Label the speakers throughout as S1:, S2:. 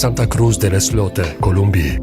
S1: Santa Cruz del Islote, Kolumbi.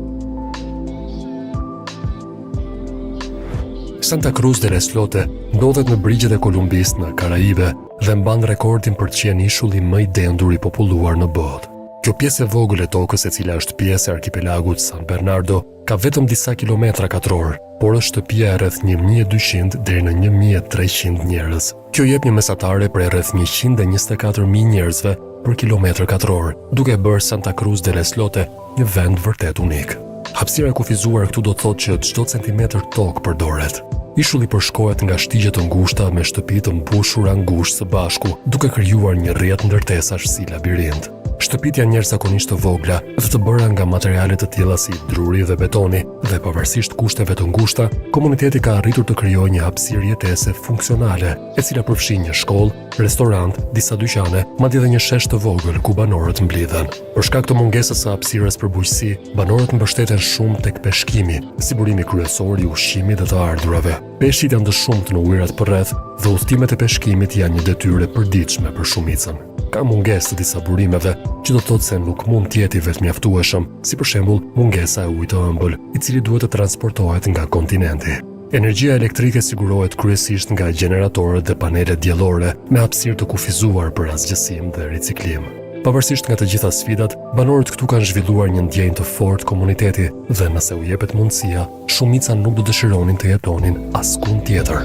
S1: Santa Cruz del Islote ndodhet në brigjet e Kolumbisë në Karaibe dhe mban rekordin për të qenë ishulli më i dendur i populluar në botë. Kjo pjesë e vogël e tokës e cila është pjesë e arkipelagut San Bernardo ka vetëm disa kilometra katrorë, por është shtëpia e rreth 1200 deri në 1300 njerëz. Kjo jep një mesatare prej rreth 124.000 njerëzve për kilometër katror, duke e bërë Santa Cruz del Islote një vend vërtet unik. Hapësira e kufizuar këtu do të thotë që çdo centimetër tokë përdoret. Ishulli përshkohet nga shtigje të ngushta me shtëpi të mbushura ngushtë së bashku, duke krijuar një rrjet ndërtesash si labirint. Shtëpitë janë jashtëzakonisht të vogla dhe të bëra nga materiale të tilla si druri dhe betoni, dhe pavarësisht kushteve të ngushta, komuniteti ka arritur të krijojë një hapësirë jetese funksionale, e cila përfshin një shkollë, restorant, disa dyqane, madje edhe një shesh të vogël ku banorët mblidhen. Për shkak të mungesës së hapësirës për bujqësi, banorët mbështeten shumë tek peshkimi, si burimi kryesor i ushqimit dhe të ardhurave. Peshqit janë të shumtë në ujërat përreth dhe udhëtimet e peshkimit janë një detyrë e përditshme për shumicën. Ka mungesë të disa burimeve, që do të thotë se nuk mund të jetë i vetëmjaftueshëm, si për shembull mungesa e ujit të ëmbël, i cili duhet të transportohet nga kontinenti. Energjia elektrike sigurohet kryesisht nga gjeneratorët dhe panelet diellore me hapësirë të kufizuar për asgjësim dhe riciklim. Pavarësisht nga të gjitha sfidat, banorët këtu kanë zhvilluar një ndjenjë të fortë komuniteti dhe nëse u jepet mundësia, shumica nuk do dëshironin të jetonin askund tjetër.